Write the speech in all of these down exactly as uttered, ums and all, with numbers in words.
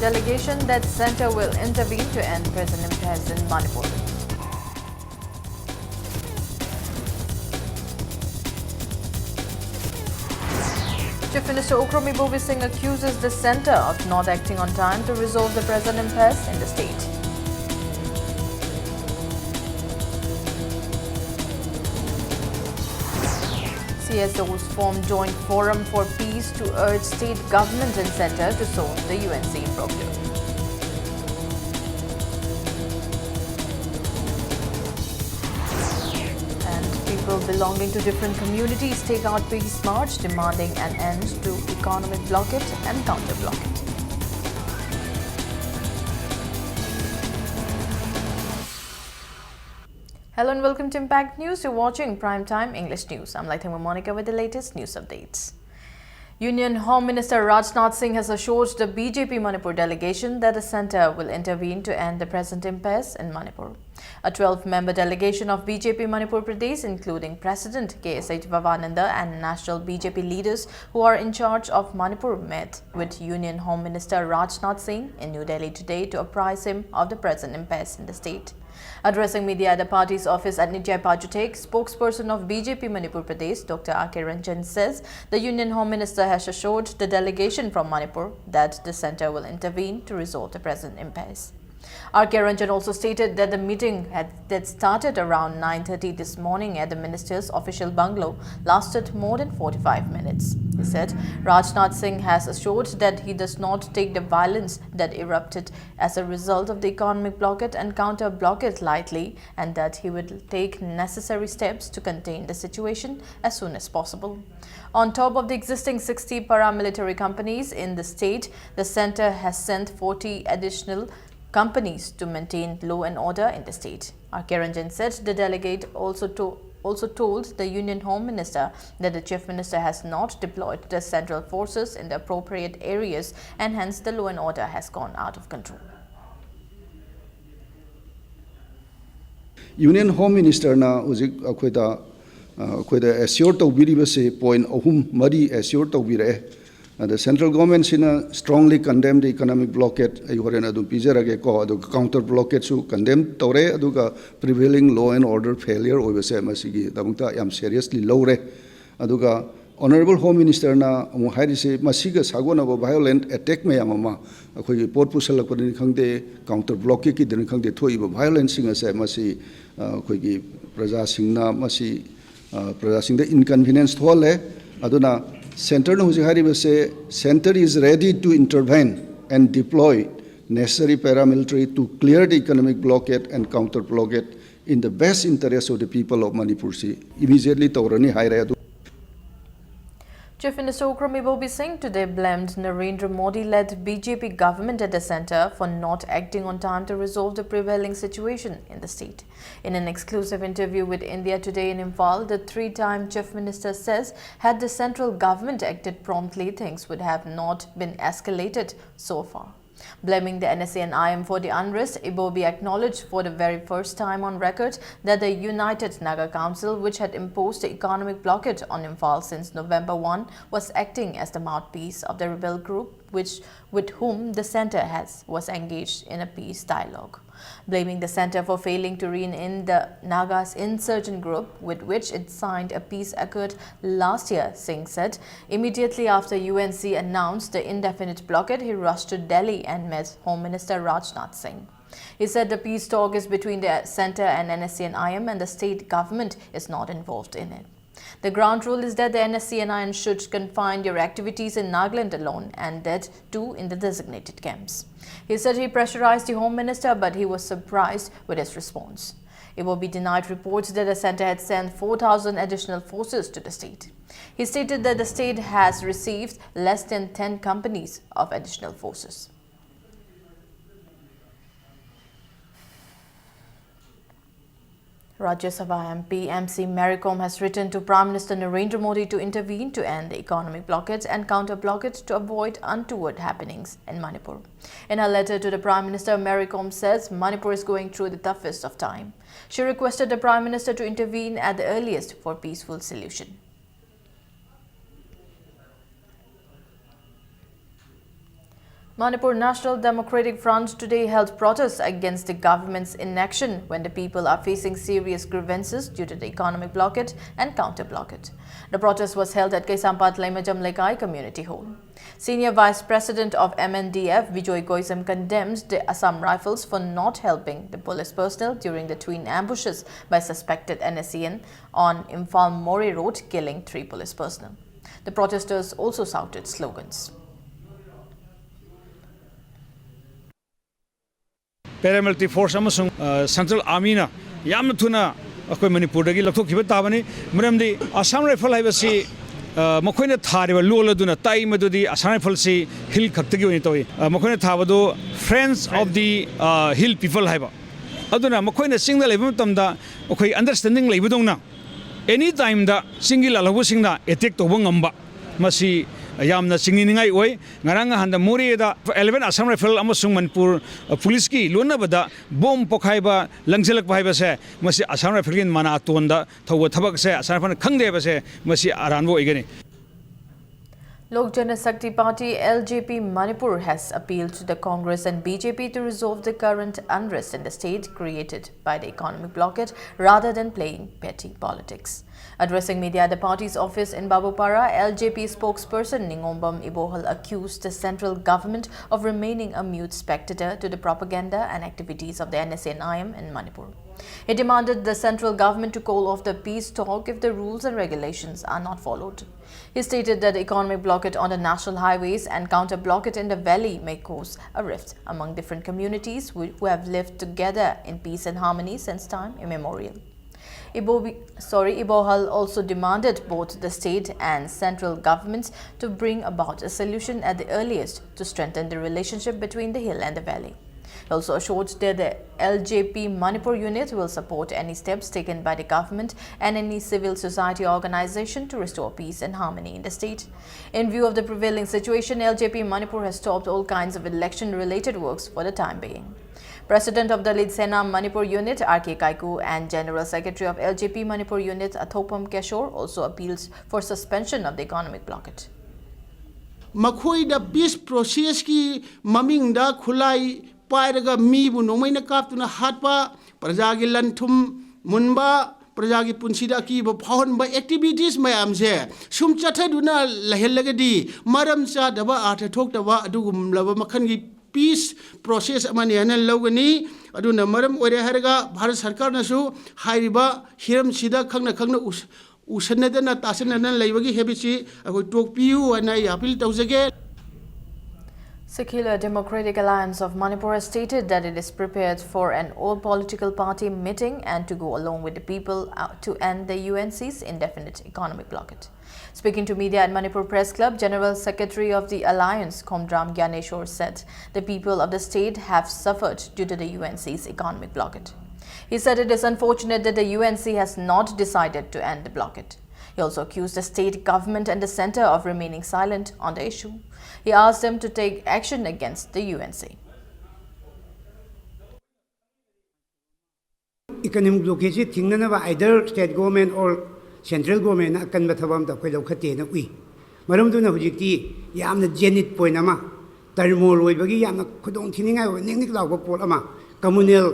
Delegation that centre will intervene to end present impasse in Manipur. Chief Minister Ukhrul Mibubising accuses the centre of not acting on time to resolve the present impasse in the state. C S Os form joint forum for peace to urge state government and centre to solve the U N C problem. And people belonging to different communities take out peace march demanding an end to economic blockade and counter blockade. Hello and welcome to Impact News. You're watching Prime Time English News. I'm Laithangma Monica with the latest news updates. Union Home Minister Rajnath Singh has assured the B J P Manipur delegation that the centre will intervene to end the present impasse in Manipur. A twelve-member delegation of B J P Manipur Pradesh, including President K S H Vavananda and national B J P leaders who are in charge of Manipur, met with Union Home Minister Rajnath Singh in New Delhi today to apprise him of the present impasse in the state. Addressing media at the party's office at Nityai Pajuthek, spokesperson of B J P Manipur Pradesh, Doctor R K Ranjan, says the Union Home Minister has assured the delegation from Manipur that the centre will intervene to resolve the present impasse. R K Ranjan also stated that the meeting had, that started around nine thirty this morning at the minister's official bungalow lasted more than forty-five minutes. He said Rajnath Singh has assured that he does not take the violence that erupted as a result of the economic blockade and counter blockade lightly, and that he will take necessary steps to contain the situation as soon as possible. On top of the existing sixty paramilitary companies in the state, the centre has sent forty additional companies to maintain law and order in the state. R K Ranjan said the delegate also to, also told the Union Home Minister that the Chief Minister has not deployed the central forces in the appropriate areas and hence the law and order has gone out of control. Union Home Ministerꯅ ꯍꯧꯖꯤꯛ ꯑꯩꯈꯣꯏꯗ ꯑꯩꯈꯣꯏꯗ ꯑꯦꯁ꯭ꯌꯣꯔ ꯇꯧꯕꯤꯔꯤꯕꯁꯤ point ꯑꯍꯨꯝ ꯃꯔꯤ ꯑꯦꯁ꯭ꯌꯣꯔ ꯇꯧꯕꯤꯔꯛꯑꯦ꯫ ꯑꯗ central government ꯁꯤꯅ strongly condemn the economic blockade, ꯑꯩ ꯍꯣꯔꯦꯟ ꯑꯗꯨꯝ ꯄꯤꯖꯔꯒꯦꯀꯣ꯫ ꯑꯗꯨꯒ counter blockade ꯁꯨ condemn ꯇꯧꯔꯦ꯫ ꯑꯗꯨꯒ prevailing law and order failure ꯑꯣꯏꯕꯁꯦ ꯃꯁꯤꯒꯤꯗꯃꯛꯇ ꯌꯥꯝ seriously ꯂꯧꯔꯦ꯫ ꯑꯗꯨꯒ Honourable Home Minister ꯅ ꯑꯃꯨꯛ ꯍꯥꯏꯔꯤꯁꯤ, ꯃꯁꯤꯒ ꯁꯥꯒꯣꯟꯅꯕ violent attack ꯃꯌꯥꯝ ꯑꯃ, ꯑꯩꯈꯣꯏꯒꯤ ꯄꯣꯠ ꯄꯨꯁꯜꯂꯛꯄꯗꯅꯤ ꯈꯪꯗꯦ, counter blockade ꯀꯤꯗꯅꯤ ꯈꯪꯗꯦ, ꯊꯣꯛꯏꯕ violence ꯁꯤꯡ ꯑꯁꯦ ꯃꯁꯤ, ꯑ, ꯑꯩꯈꯣꯏꯒꯤ ꯄ꯭ꯔꯖꯥꯁꯤꯡꯅ ꯃꯁꯤ, ꯑ, ꯄ꯭ꯔꯖꯥꯁꯤꯡꯗ inconvenience ꯊꯣꯛꯍꯜꯂꯦ꯫ ꯑꯗꯨꯅ centre ꯅ ꯍꯧꯖꯤꯛ ꯍꯥꯏꯔꯤꯕꯁꯦ, "Centre is ready to intervene and deploy necessary paramilitary to clear the economic blockade and counter blockade in the best interest of the people of Manipur" ꯁꯤ immediately ꯇꯧꯔꯅꯤ ꯍꯥꯏꯔꯦ꯫ ꯑꯗꯨ Chief Minister Ukhrul Ibobi Singh today blamed Narendra Modi-led B J P government at the centre for not acting on time to resolve the prevailing situation in the state. In an exclusive interview with India Today in Imphal, the three-time Chief Minister says had the central government acted promptly, things would have not been escalated so far. Blaming the N S C N I M for the unrest, Ibobi acknowledged for the very first time on record that the United Naga Council, which had imposed the economic blockade on Imphal since November one, was acting as the mouthpiece of the rebel group, which, with whom the centre has, was engaged in a peace dialogue. Blaming the centre for failing to rein in the Nagas insurgent group with which it signed a peace accord last year, Singh said, immediately after U N C announced the indefinite blockade, he rushed to Delhi and met Home Minister Rajnath Singh. He said the peace talk is between the centre and N S C N I M and the state government is not involved in it. The ground rule is that the N S C N I M should confine your activities in Nagaland alone, and that too in the designated camps. He said he pressurized the Home Minister, but he was surprised with his response. Ibobi denied reports that the centre had sent four thousand additional forces to the state. He stated that the state has received less than ten companies of additional forces. Rajya Sabha M P M C Mary Kom has written to Prime Minister Narendra Modi to intervene to end the economic blockade and counter blockade to avoid untoward happenings in Manipur. In her letter to the Prime Minister, Mary Kom says Manipur is going through the toughest of time. She requested the Prime Minister to intervene at the earliest for peaceful solution. Manipur National Democratic Front today held protests against the government's inaction when the people are facing serious grievances due to the economic blockade and counter blockade. The protest was held at Kaisampat Leimajam Lekai Community Hall. Senior Vice President of M N D F, Bijoy Koisam, condemned the Assam Rifles for not helping the police personnel during the twin ambushes by suspected N S C N on Imphal Moreh Road, killing three police personnel. The protesters also shouted slogans. Paramilitary force ꯑꯃꯁꯨꯡ central ꯑꯥꯔꯃꯤꯅ ꯌꯥꯝꯅ ꯊꯨꯅ ꯑꯩꯈꯣꯏ ꯃꯅꯤꯄꯨꯔꯗꯒꯤ ꯂꯧꯊꯣꯛꯈꯤꯕ ꯇꯥꯕꯅꯤ꯫ ꯃꯔꯝꯗꯤ Assam rifle ꯍꯥꯏꯕꯁꯤ ꯃꯈꯣꯏꯅ ꯊꯥꯔꯤꯕ ꯂꯣꯜ ꯑꯗꯨꯅ ꯇꯥꯛꯏ ꯃꯗꯨꯗꯤ ꯑꯁꯥꯝ ꯔꯥꯏꯐꯜꯁꯤ ꯍꯤꯜ ꯈꯛꯇꯒꯤ ꯑꯣꯏꯅ ꯇꯧꯏ꯫ ꯃꯈꯣꯏꯅ ꯊꯥꯕꯗꯨ Friends of the Hill People ꯍꯥꯏꯕ꯫ ꯑꯗꯨꯅ ꯃꯈꯣꯏꯅ ꯆꯤꯡꯗ ꯂꯩꯕ ꯃꯇꯝꯗ ꯑꯩꯈꯣꯏ ꯑꯟꯗꯔꯁ꯭ꯇꯦꯟꯗꯤꯡ ꯂꯩꯕꯗꯧꯅ ꯑꯦꯅꯤ ꯇꯥꯏꯝꯗ ꯆꯤꯡꯒꯤ ꯂꯥꯜꯍꯧꯕꯁꯤꯡꯅ ꯑꯦꯇꯦꯛ ꯇꯧꯕ ꯉꯝꯕ, ꯃꯁꯤ ꯌꯥꯝꯅ ꯆꯤꯡꯅꯅꯤꯡꯉꯥꯏ ꯑꯣꯏ꯫ ꯉꯔꯥꯡ ꯅꯍꯥꯟꯗ ꯃꯣꯔꯦꯗ eleven Assam Rifle ꯑꯃꯁꯨꯡ ꯃꯅꯤꯄꯨꯔ ꯄꯨꯂꯤꯁꯀꯤ ꯂꯣꯟꯅꯕꯗ ꯕꯣꯝ ꯄꯣꯈꯥꯏꯕ ꯂꯪꯁꯤꯜꯂꯛꯄ ꯍꯥꯏꯕꯁꯦ, ꯃꯁꯤ ꯑꯁꯥꯝ ꯔꯥꯏꯐꯜꯒꯤ ꯃꯅꯥꯇꯣꯟꯗ ꯊꯧꯕ ꯊꯕꯛꯁꯦ ꯑꯁꯥꯝ ꯔꯥꯏꯐꯜꯅ ꯈꯪꯗꯦ ꯍꯥꯏꯕꯁꯦ ꯃꯁꯤ ꯑꯔꯥꯟꯕ ꯑꯣꯏꯒꯅꯤ꯫ Lok Janashakti Party, L J P Manipur, has appealed to the Congress and B J P to resolve the current unrest in the state created by the economic blockade rather than playing petty politics. Addressing media at the party's office in Babupara, L J P spokesperson Ningombam Ibohal accused the central government of remaining a mute spectator to the propaganda and activities of the N S C N I M in Manipur. He demanded the central government to call off the peace talk if the rules and regulations are not followed. He stated that the economic blockade on the national highways and counter blockade in the valley may cause a rift among different communities who, who have lived together in peace and harmony since time immemorial. Ibo, sorry, Ibohal also demanded both the state and central governments to bring about a solution at the earliest to strengthen the relationship between the hill and the valley. He also assured that the L J P Manipur unit will support any steps taken by the government and any civil society organization to restore peace and harmony in the state. In view of the prevailing situation, L J P Manipur has stopped all kinds of election-related works for the time being. President of the Dalit Sena Manipur unit, R K Kaiku, and General Secretary of L J P Manipur unit, Athopam Keshore, also appealed for suspension of the economic blockade. ꯃꯈꯣꯏꯗ peace processꯀꯤ ꯃꯃꯤꯡꯗ ꯈꯨꯠꯂꯥꯏ ꯄꯥꯏꯔꯒ ꯃꯤꯕꯨ ꯅꯣꯡꯃꯩꯅ ꯀꯥꯞꯇꯨꯅ ꯍꯥꯠꯄ, ꯄ꯭ꯔꯖꯥꯒꯤ ꯂꯟ ꯊꯨꯝ ꯃꯨꯟꯕ, ꯄ꯭ꯔꯖꯥꯒꯤ ꯄꯨꯟꯁꯤꯗ ꯑꯀꯤꯕ ꯐꯥꯎꯍꯟꯕ activities ꯃꯌꯥꯝꯁꯦ ꯁꯨꯝ ꯆꯠꯊꯗꯨꯅ ꯂꯩꯍꯜꯂꯒꯗꯤ ꯃꯔꯝ ꯆꯥꯗꯕ, ꯑꯥꯔꯊ ꯊꯣꯛꯇꯕ ꯑꯗꯨꯒꯨꯝꯂꯕ ꯃꯈꯜꯒꯤ peace process ꯑꯃꯅꯤ ꯍꯥꯏꯅ ꯂꯧꯒꯅꯤ꯫ ꯑꯗꯨꯅ ꯃꯔꯝ ꯑꯣꯏꯔꯦ ꯍꯥꯏꯔꯒ ꯚꯥꯔꯠ ꯁꯔꯀꯥꯔꯅꯁꯨ ꯍꯥꯏꯔꯤꯕ ꯍꯤꯔꯝꯁꯤꯗ ꯈꯪꯅ ꯈꯪꯅ ꯎꯁ-, ꯎꯁꯟꯅꯗꯅ ꯇꯥꯁꯟꯅꯗꯅ ꯂꯩꯕꯒꯤ habitꯁꯤ ꯑꯩꯈꯣꯏ ꯇꯣꯛꯄꯤꯌꯨ ꯍꯥꯏꯅ ꯑꯩ appeal ꯇꯧꯖꯒꯦ꯫ Secular Democratic Alliance of Manipur has stated that it is prepared for an all-political party meeting and to go along with the people uh, to end the U N C's indefinite economic blockade. Speaking to media at Manipur Press Club, General Secretary of the Alliance, Khomdram Gyaneshwar, said the people of the state have suffered due to the U N C's economic blockade. He said it is unfortunate that the U N C has not decided to end the blockade. He also accused the state government and the center of remaining silent on the issue. He asked them to take action against the U N C. Economic blockadeꯁꯤ ꯊꯤꯡꯅꯅꯕ either state government or central governmentꯅ ꯑꯀꯟꯕ ꯊꯕꯛ ꯑꯃꯇ ꯑꯩꯈꯣꯏ ꯂꯧꯈꯠꯇꯦꯅ ꯎꯏ꯫ ꯃꯔꯝ ꯑꯗꯨꯅ ꯍꯧꯖꯤꯛꯇꯤ ꯌꯥꯝꯅ zenith point ꯑꯃ, turmoil ꯑꯣꯏꯕꯒꯤ ꯌꯥꯝꯅ ꯈꯨꯗꯣꯡ ꯊꯤꯅꯤꯡꯉꯥꯏ ꯑꯣꯏꯕ ꯅꯤꯛ ꯅꯤꯛ ꯂꯥꯎꯕ ꯄꯣꯠ ꯑꯃ, communal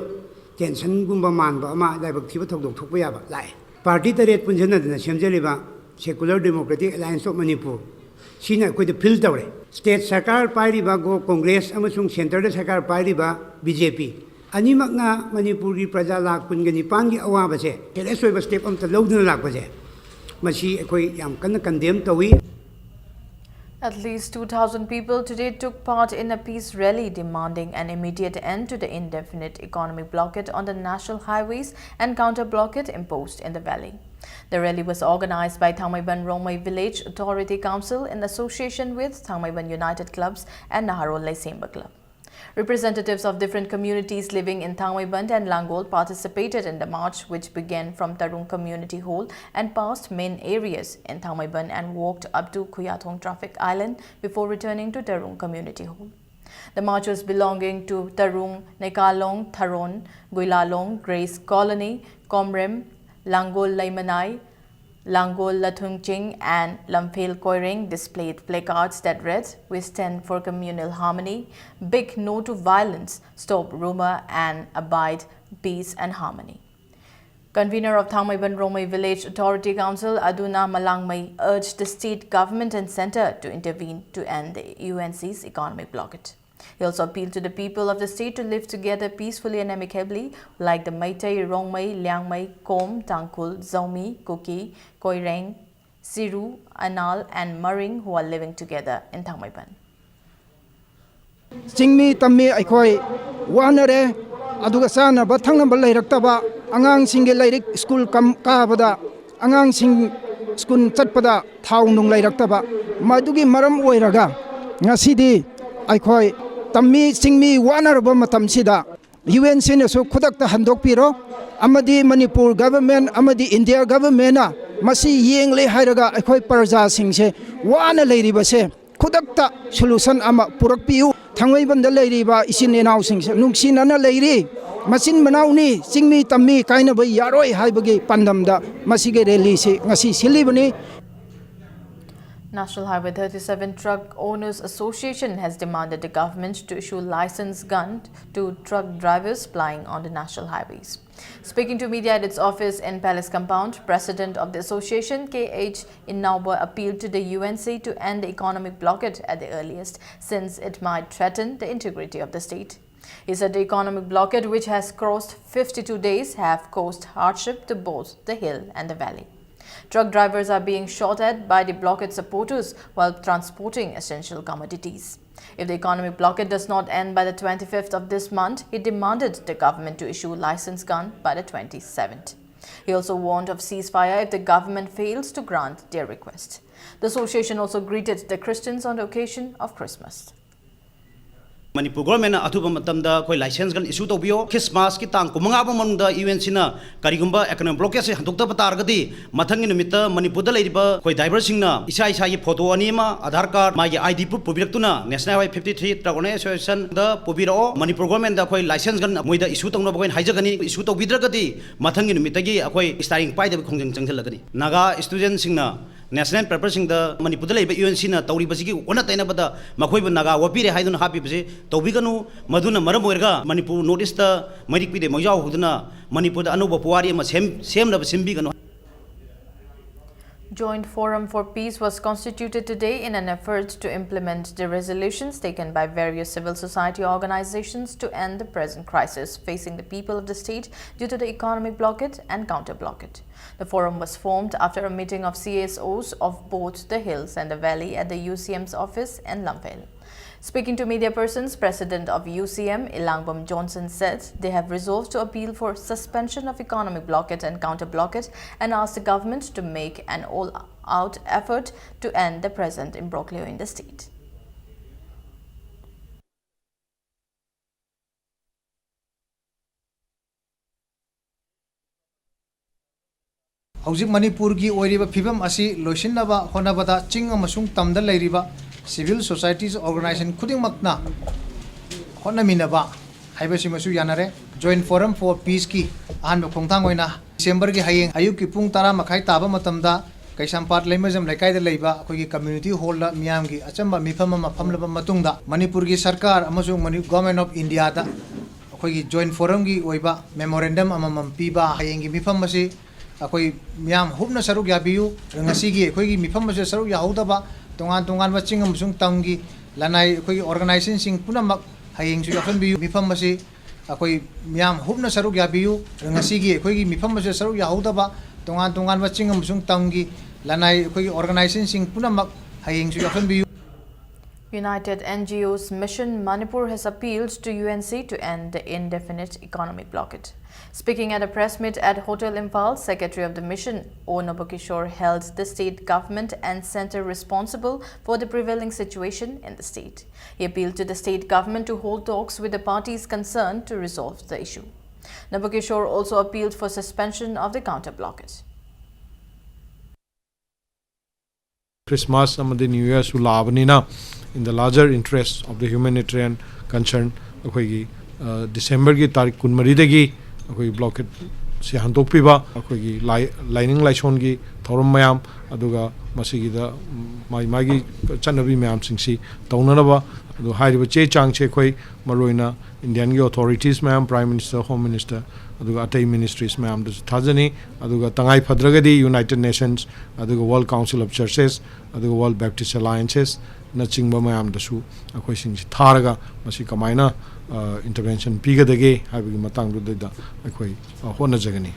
tensionꯒꯨꯝꯕ ꯃꯥꯟꯕ ꯑꯃ, ꯂꯥꯏꯕꯛ ꯊꯤꯕ ꯊꯧꯗꯣꯛ ꯊꯣꯛꯄ ꯌꯥꯕ ꯂꯥꯛꯑꯦ꯫ Party ꯇꯔꯦꯠ ꯄꯨꯟꯁꯤꯟꯅꯗꯅ ꯁꯦꯝꯖꯔꯤꯕ Secular Democratic Alliance of Manipur ꯁꯤꯅ ꯑꯩꯈꯣꯏꯗ feel ꯇꯧꯔꯦ꯫ State ꯁꯔꯀꯥꯔ ꯄꯥꯏꯔꯤꯕ ꯒꯣ-, Congress ꯑꯃꯁꯨꯡ centreꯗ ꯁꯔꯀꯥꯔ ꯄꯥꯏꯔꯤꯕ B J P ꯑꯅꯤꯃꯛꯅ ꯃꯅꯤꯄꯨꯔꯒꯤ ꯄ꯭ꯔꯖꯥ ꯂꯥꯈ ꯀꯨꯟꯒ ꯅꯤꯄꯥꯟꯒꯤ ꯑꯋꯥꯕꯁꯦ serious ꯑꯣꯏꯕ step ꯑꯃꯇ ꯂꯧꯗꯨꯅ ꯂꯥꯛꯄꯁꯦ, ꯃꯁꯤ ꯑꯩꯈꯣꯏ ꯌꯥꯝ ꯀꯟꯅ condemn ꯇꯧꯏ꯫ At least two thousand people today took part in a peace rally demanding an immediate end to the indefinite economic blockade on the national highways and counter blockade imposed in the valley. The rally was organized by Thangmeiban Rongmei Village Authority Council in association with Thangmeiban United Clubs and Naharol Leisemba Club. Representatives of different communities living in Thangmeiband and Langol participated in the march, which began from Tarung Community Hall and passed main areas in Thangmeiband and walked up to Khuyathong Traffic Island before returning to Tarung Community Hall. The march was belonging to Tarung, Nekalong, Tharon, Guilalong, Grace Colony, Komrem, Langol Leimanai, Langol Lathungching and Lamphel Koireng displayed placards that read, "We stand for communal harmony, big no to violence, stop rumor and abide peace and harmony." Convener of Thangmeiban Rongmei Village Authority Council, Aduna Malangmei, urged the state government and centre to intervene to end the U N C's economic blockade. He also appealed to the people of the state to live together peacefully and amicably, like the Meitei, Rongmei, Liangmei, Kom, Tangkhul, Zomi, Kuki, Koireng, Siru, Anal, and Maring, who are living together in Thangmeiban. ꯆꯤꯡꯃꯤ ꯇꯝꯃꯤ ꯑꯩꯈꯣꯏ ꯋꯥꯅꯔꯦ꯫ ꯑꯗꯨꯒ ꯆꯥꯅꯕ ꯊꯛꯅꯕ ꯂꯩꯔꯛꯇꯕ, ꯑꯉꯥꯡꯁꯤꯡꯒꯤ ꯂꯥꯏꯔꯤꯛ school ꯀꯝ- ꯀꯥꯕꯗ, ꯑꯉꯥꯡꯁꯤꯡ school ꯆꯠꯄꯗ ꯊꯥꯎ ꯅꯨꯡ ꯂꯩꯔꯛꯇꯕ, ꯃꯗꯨꯒꯤ ꯃꯔꯝ ꯑꯣꯏꯔꯒ ꯉꯁꯤꯗꯤ ꯑꯩꯈꯣꯏ ꯇꯝꯃꯤ ꯆꯤꯡꯃꯤ ꯋꯥꯅꯔꯕ ꯃꯇꯝꯁꯤꯗ ꯌꯨ ꯑꯦꯟ ꯁꯤꯅꯁꯨ ꯈꯨꯗꯛꯇ ꯍꯟꯗꯣꯛꯄꯤꯔꯣ, ꯑꯃꯗꯤ ꯃꯅꯤꯄꯨꯔ ꯒꯚꯔꯟꯃꯦꯟ ꯑꯃꯗꯤ ꯏꯟꯗꯤꯌꯥ ꯒꯚꯔꯟꯃꯦꯟꯅ ꯃꯁꯤ ꯌꯦꯡꯂꯦ ꯍꯥꯏꯔꯒ ꯑꯩꯈꯣꯏ ꯄ꯭ꯔꯖꯥꯁꯤꯡꯁꯦ ꯋꯥꯅ ꯂꯩꯔꯤꯕꯁꯦ ꯈꯨꯗꯛꯇ ꯁꯣꯂꯨꯁꯟ ꯑꯃ ꯄꯨꯔꯛꯄꯤꯌꯨ꯫ ꯊꯥꯡꯃꯩꯕꯟꯗ ꯂꯩꯔꯤꯕ ꯏꯆꯤꯟ ꯏꯅꯥꯎꯁꯤꯡꯁꯦ ꯅꯨꯡꯁꯤꯅꯅ ꯂꯩꯔꯤ, ꯃꯆꯤꯟ ꯃꯅꯥꯎꯅꯤ, ꯆꯤꯡꯃꯤ ꯇꯝꯃꯤ ꯀꯥꯏꯅꯕ ꯌꯥꯔꯣꯏ ꯍꯥꯏꯕꯒꯤ ꯄꯥꯟꯗꯝꯗ ꯃꯁꯤꯒꯤ ꯔꯦꯂꯤꯁꯤ ꯉꯁꯤ ꯁꯤꯜꯂꯤꯕꯅꯤ꯫ National Highway thirty-seven Truck Owners Association has demanded the government to issue license gun to truck drivers plying on the national highways. Speaking to media at its office in Palace Compound, President of the association, K H Inauba, appealed to the U N C to end the economic blockade at the earliest, since it might threaten the integrity of the state. He said the economic blockade, which has crossed fifty-two days, have caused hardship to both the hill and the valley. Truck drivers are being shot at by the blockade supporters while transporting essential commodities. If the economic blockade does not end by the twenty-fifth of this month, he demanded the government to issue license gun by the twenty-seventh. He also warned of ceasefire if the government fails to grant their request. The association also greeted the Christians on the occasion of Christmas. Manipur ꯒꯣꯔꯃꯦꯟꯅ ꯑꯊꯨꯕ ꯃꯇꯝꯗ ꯑꯩꯈꯣꯏ licence ꯀꯟ ꯏꯁꯨ ꯇꯧꯕꯤꯌꯣ꯫ ꯈ꯭ꯔꯤꯁꯃꯥꯁꯀꯤ ꯇꯥꯡ ꯀꯨꯟꯃꯉꯥ ꯐꯥꯎ ꯃꯅꯨꯡꯗ ꯌꯨ ꯑꯦꯟ ꯁꯤꯅ ꯀꯔꯤꯒꯨꯝꯕ ꯏꯀꯣꯅꯣꯃꯤꯛ ꯕ꯭ꯂꯣꯀꯦꯖꯁꯦ ꯍꯟꯗꯣꯛꯇꯕ ꯇꯥꯔꯒꯗꯤ, ꯃꯊꯪꯒꯤ ꯅꯨꯃꯤꯠꯇ ꯃꯅꯤꯄꯨꯔꯗ ꯂꯩꯔꯤꯕ ꯑꯩꯈꯣꯏ ꯗ꯭ꯔꯥꯏꯚꯔꯁꯤꯡꯅ ꯏꯁꯥ ꯏꯁꯥꯒꯤ ꯐꯣꯇꯣ ꯑꯅꯤ ꯑꯃ, ꯑꯥꯙꯥꯔ ꯀꯥꯔꯗ, ꯃꯥꯒꯤ ꯑꯥꯏ ꯗꯤ ꯄ꯭ꯔꯨꯐ ꯄꯨꯕꯤꯔꯛꯇꯨꯅ National Highway fifty three Truck Owners Associationꯗ ꯄꯨꯕꯤꯔꯛꯑꯣ꯫ ꯃꯅꯤꯄꯨꯔ ꯒꯣꯔꯃꯦꯟꯗ ꯑꯩꯈꯣꯏ ꯂꯥꯏꯁꯦꯟꯁ ꯀꯟ ꯃꯣꯏꯗ ꯏꯁꯨ ꯇꯧꯅꯕ ꯑꯩꯈꯣꯏꯅ ꯍꯥꯏꯖꯒꯅꯤ꯫ ꯏꯁꯨ ꯇꯧꯕꯤꯗ꯭ꯔꯒꯗꯤ, ꯃꯊꯪꯒꯤ ꯅꯨꯃꯤꯠꯇꯒꯤ ꯑꯩꯈꯣꯏ ꯏꯁꯇꯥꯔꯤꯡ ꯄꯥꯏꯗꯕ ꯈꯣꯡꯖꯪ ꯆꯪꯁꯤꯜꯂꯒꯅꯤ꯫ ꯅꯥꯒꯥ ꯏꯁꯇꯨꯗꯦꯟꯁꯤꯡꯅ ꯅꯦꯁꯅꯦꯜ ꯄꯦꯄꯔꯁꯤꯡꯗ ꯃꯅꯤꯄꯨꯔꯗ ꯂꯩꯕ ꯌꯨ ꯑꯦꯟ ꯁꯤꯅ ꯇꯧꯔꯤꯕꯁꯤꯒꯤ ꯑꯣꯟꯅ ꯇꯩꯅꯕꯗ ꯃꯈꯣꯏꯕꯨ ꯅꯥꯒꯥ ꯑꯣꯠꯄꯤꯔꯦ ꯍꯥꯏꯗꯨꯅ ꯍꯥꯞꯄꯤꯕꯁꯤ ꯇꯧꯕꯤꯒꯅꯨ꯫ ꯃꯗꯨꯅ ꯃꯔꯝ ꯑꯣꯏꯔꯒ ꯃꯅꯤꯄꯨꯔ ꯅꯣꯔꯠ ꯏꯁꯇ ꯃꯩꯔꯤꯛ ꯄꯤꯗꯦ ꯃꯩꯖꯥꯎ ꯍꯧꯗꯨꯅ ꯃꯅꯤꯄꯨꯔꯗ ꯑꯅꯧꯕ ꯄꯨꯋꯥꯔꯤ ꯑꯃ ꯁꯦꯝ-, ꯁꯦꯝꯅꯕ ꯁꯤꯟꯕꯤꯒꯅꯨ꯫ Joint Forum for Peace was constituted today in an effort to implement the resolutions taken by various civil society organizations to end the present crisis facing the people of the state due to the economic blockade and counter blockade. The forum was formed after a meeting of C S Os of both the hills and the valley at the U C M's office in Lamphel. Speaking to media persons, President of U C M, Ilangbam Johnson, said they have resolved to appeal for suspension of economic blockade and counter blockade and asked the government to make an all-out effort to end the present imbroglio in the state. ꯍꯧꯖꯤꯛ ꯃꯅꯤꯄꯨꯔꯒꯤ ꯑꯣꯏꯔꯤꯕ ꯐꯤꯕꯝ ꯑꯁꯤ ꯂꯣꯏꯁꯤꯟꯅꯕ ꯍꯣꯠꯅꯕꯗ ꯆꯤꯡ ꯑꯃꯁꯨꯡ ꯇꯝꯗ ꯂꯩꯔꯤꯕ civil societies organization ꯈꯨꯗꯤꯡꯃꯛꯅ ꯍꯣꯠꯅꯃꯤꯟꯅꯕ ꯍꯥꯏꯕꯁꯤꯃꯁꯨ ꯌꯥꯅꯔꯦ꯫ Joint Forum for Peaceꯀꯤ ꯑꯍꯥꯟꯕ ꯈꯣꯡꯊꯥꯡ ꯑꯣꯏꯅ ꯗꯤꯁꯦꯝꯕꯔꯒꯤ ꯍꯌꯦꯡ ꯑꯌꯨꯛꯀꯤ ꯄꯨꯡ ꯇꯔꯥ ꯃꯈꯥꯏ ꯇꯥꯕ ꯃꯇꯝꯗ ꯀꯩꯁꯥꯝꯄꯥꯠ ꯂꯩꯃꯖꯝ ꯂꯩꯀꯥꯏꯗ ꯂꯩꯕ ꯑꯩꯈꯣꯏꯒꯤ community hallꯗ ꯃꯤꯌꯥꯝꯒꯤ ꯑꯆꯝꯕ ꯃꯤꯐꯝ ꯑꯃ ꯐꯝꯂꯕ ꯃꯇꯨꯡꯗ ꯃꯅꯤꯄꯨꯔꯒꯤ ꯁꯔꯀꯥꯔ ꯑꯃꯁꯨꯡ ꯃꯅꯤ-, Government of Indiaꯗ ꯑꯩꯈꯣꯏꯒꯤ Joint Forumꯒꯤ ꯑꯣꯏꯕ memorandum ꯑꯃꯃꯝ ꯄꯤꯕ ꯍꯌꯦꯡꯒꯤ ꯃꯤꯐꯝ ꯑꯁꯤ ꯑꯩꯈꯣꯏ ꯃꯤꯌꯥꯝ ꯍꯨꯞꯅ ꯁꯔꯨꯛ ꯌꯥꯕꯤꯌꯨ꯫ ꯉꯁꯤꯒꯤ ꯑꯩꯈꯣꯏꯒꯤ ꯃꯤꯐꯝ ꯑꯁꯤꯗ ꯁꯔꯨꯛ ꯌꯥꯍꯧꯗꯕ ꯇꯣꯉꯥꯟ ꯇꯣꯉꯥꯟꯕ ꯆꯤꯡ ꯑꯃꯁꯨꯡ ꯇꯝꯒꯤ ꯂꯅꯥꯏ ꯑꯩꯈꯣꯏꯒꯤ organizationꯁꯤꯡ ꯄꯨꯝꯅꯃꯛ ꯍꯌꯦꯡꯁꯨ ꯌꯥꯎꯁꯟꯕꯤꯌꯨ꯫ ꯃꯤꯐꯝ ꯑꯁꯤ ꯑꯩꯈꯣꯏ ꯃꯤꯌꯥꯝ ꯍꯨꯞꯅ ꯁꯔꯨꯛ ꯌꯥꯕꯤꯌꯨ꯫ ꯉꯁꯤꯒꯤ ꯑꯩꯈꯣꯏꯒꯤ ꯃꯤꯐꯝ ꯑꯁꯤꯗ ꯁꯔꯨꯛ ꯌꯥꯍꯧꯗꯕ ꯇꯣꯉꯥꯟ ꯇꯣꯉꯥꯟꯕ ꯆꯤꯡ ꯑꯃꯁꯨꯡ ꯇꯝꯒꯤ ꯂꯅꯥꯏ ꯑꯩꯈꯣꯏꯒꯤ organizationꯁꯤꯡ ꯄꯨꯝꯅꯃꯛ ꯍꯌꯦꯡꯁꯨ ꯌꯥꯎꯁꯟꯕꯤꯌꯨ꯫ United N G Os Mission Manipur has appealed to U N C to end the indefinite economic blockade. Speaking at a press meet at Hotel Imphal, Secretary of the Mission, O Nobakishore, held the state government and center responsible for the prevailing situation in the state. He appealed to the state government to hold talks with the parties concerned to resolve the issue. Nobakishore also appealed for suspension of the counter blockade. Christmas ꯑꯃꯗꯤ New Yearꯁꯨ ꯂꯥꯛꯑꯕꯅꯤꯅ, in the larger interest of the humanitarian concern, ꯑꯩꯈꯣꯏꯒꯤ Decemberꯒꯤ ꯇꯥꯔꯤꯛ ꯀꯨꯟꯃꯔꯤꯗꯒꯤ ꯑꯩꯈꯣꯏꯒꯤ blockade ꯁꯤ ꯍꯟꯗꯣꯛꯄꯤꯕ, ꯑꯩꯈꯣꯏꯒꯤ ꯂꯥꯏ ꯂꯥꯏꯅꯤꯡ ꯂꯥꯏꯁꯣꯟꯒꯤ ꯊꯧꯔꯝ ꯃꯌꯥꯝ, ꯑꯗꯨꯒ ꯃꯁꯤꯒꯤꯗ ꯃꯥꯒꯤ ꯃꯥꯒꯤ ꯆꯠꯅꯕꯤ ꯃꯌꯥꯝꯁꯤꯡꯁꯤ ꯇꯧꯅꯅꯕ꯫ ꯑꯗꯨ ꯍꯥꯏꯔꯤꯕ ꯆꯦ ꯆꯥꯡꯁꯦ ꯑꯩꯈꯣꯏ ꯃꯔꯨꯑꯣꯏꯅ Indiaꯒꯤ authorities ꯃꯌꯥꯝ, Prime Minister, Home Minister, ꯑꯗꯨꯒ ꯑꯇꯩ ministries ꯃꯌꯥꯝꯗꯁꯨ ꯊꯥꯖꯅꯤ꯫ ꯑꯗꯨꯒ ꯇꯉꯥꯏ ꯐꯗ꯭ꯔꯒꯗꯤ United Nations, ꯑꯗꯨꯒ World Council of Churches, ꯑꯗꯨꯒ World Baptist Alliances ꯅꯆꯤꯡꯕ ꯃꯌꯥꯝꯗꯁꯨ ꯑꯩꯈꯣꯏꯁꯤꯡꯁꯤ ꯊꯥꯔꯒ ꯃꯁꯤ ꯀꯃꯥꯏꯅ intervention ꯄꯤꯒꯗꯒꯦ ꯍꯥꯏꯕꯒꯤ ꯃꯇꯥꯡꯗꯨꯗ ꯑꯩꯈꯣꯏ ꯍꯣꯠꯅꯖꯒꯅꯤ꯫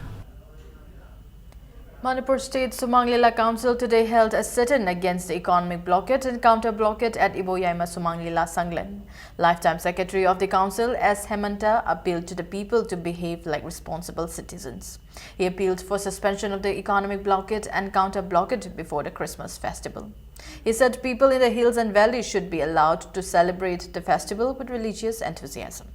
Manipur State Sumang Lila Council today held a sit-in against the economic blockade and counter blockade at Iboyaima Sumang Lila Sanglen. Lifetime Secretary of the Council, S Hemanta, appealed to the people to behave like responsible citizens. He appealed for suspension of the economic blockade and counter blockade before the Christmas festival. He said people in the hills and valleys should be allowed to celebrate the festival with religious enthusiasm.